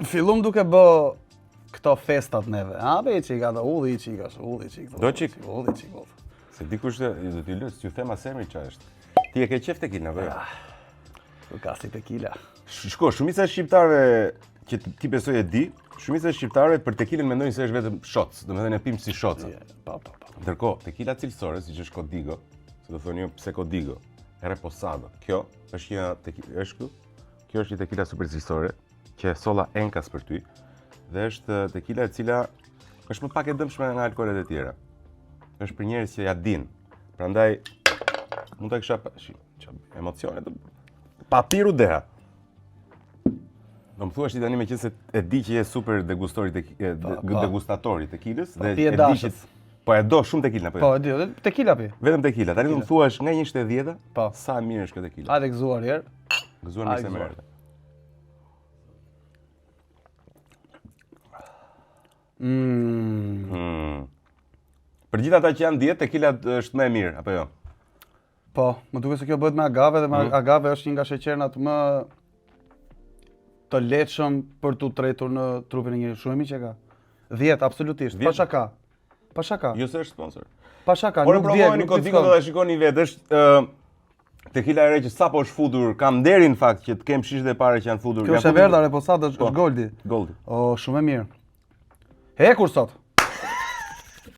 Fillum duke bë këto festat neve. A be çik ato udhi çik është, udhi çik. Do çik. Udhi çik. Se dikush do t'i lës, t'ju them as emrin çfarë është. Ti e ke qejf tekilën apo jo? Ah, Nuk ka si tekila. Shiko, shumica e shqiptarëve që ti besoj e di, shumica e shqiptarëve për tekilën mendojnë se është vetëm shots, domethënë e pim si shots. Po, po, po. Ndërkohë, tekila cilësore, siç është Código, se do thoni jo pse Código, Reposado. Kjo është një tekila, është këtu. Kjo është një tekila super cilësore që e solla enkas për ty dhe është tekila e cila është më pak e dëmshme nga alkoolet e tjera. Është për njerëz që ja din. Prandaj mund ta kisha shi, ça emocione të papiru deha. Do më thuash ti tani meqenëse e di që je super degustori të po, po. degustatori i tekilës po, dhe e di që po e do shumë tekilën apo jo? Po e di, tekila pi. Vetëm tekila. Tani do më thuash nga 1 te 10, po. sa mirë është kjo tekila. Hajde gëzuar herë. Gëzuar mirë se më erdhe. Mm. Mm. Për gjithë ata që janë dietë, tekila është më e mirë, apo jo? Po, më duket se kjo bëhet me agave dhe me mm. agave është një nga sheqernat më të lehtshëm për t'u tretur në trupin e njeriut. Shumë e mirë që ka. 10 absolutisht, pa shaka. Pa shaka. Jo se është sponsor. Pa shaka, nuk djeg, nuk Código do ta shikoni vetë, është uh, tekila e re që sapo është futur, kam nderin në fakt që të kem shishet e para që janë futur. Kjo është e verdha reposado, është po, Goldi. Goldi. O, shumë e mirë. Hekur sot.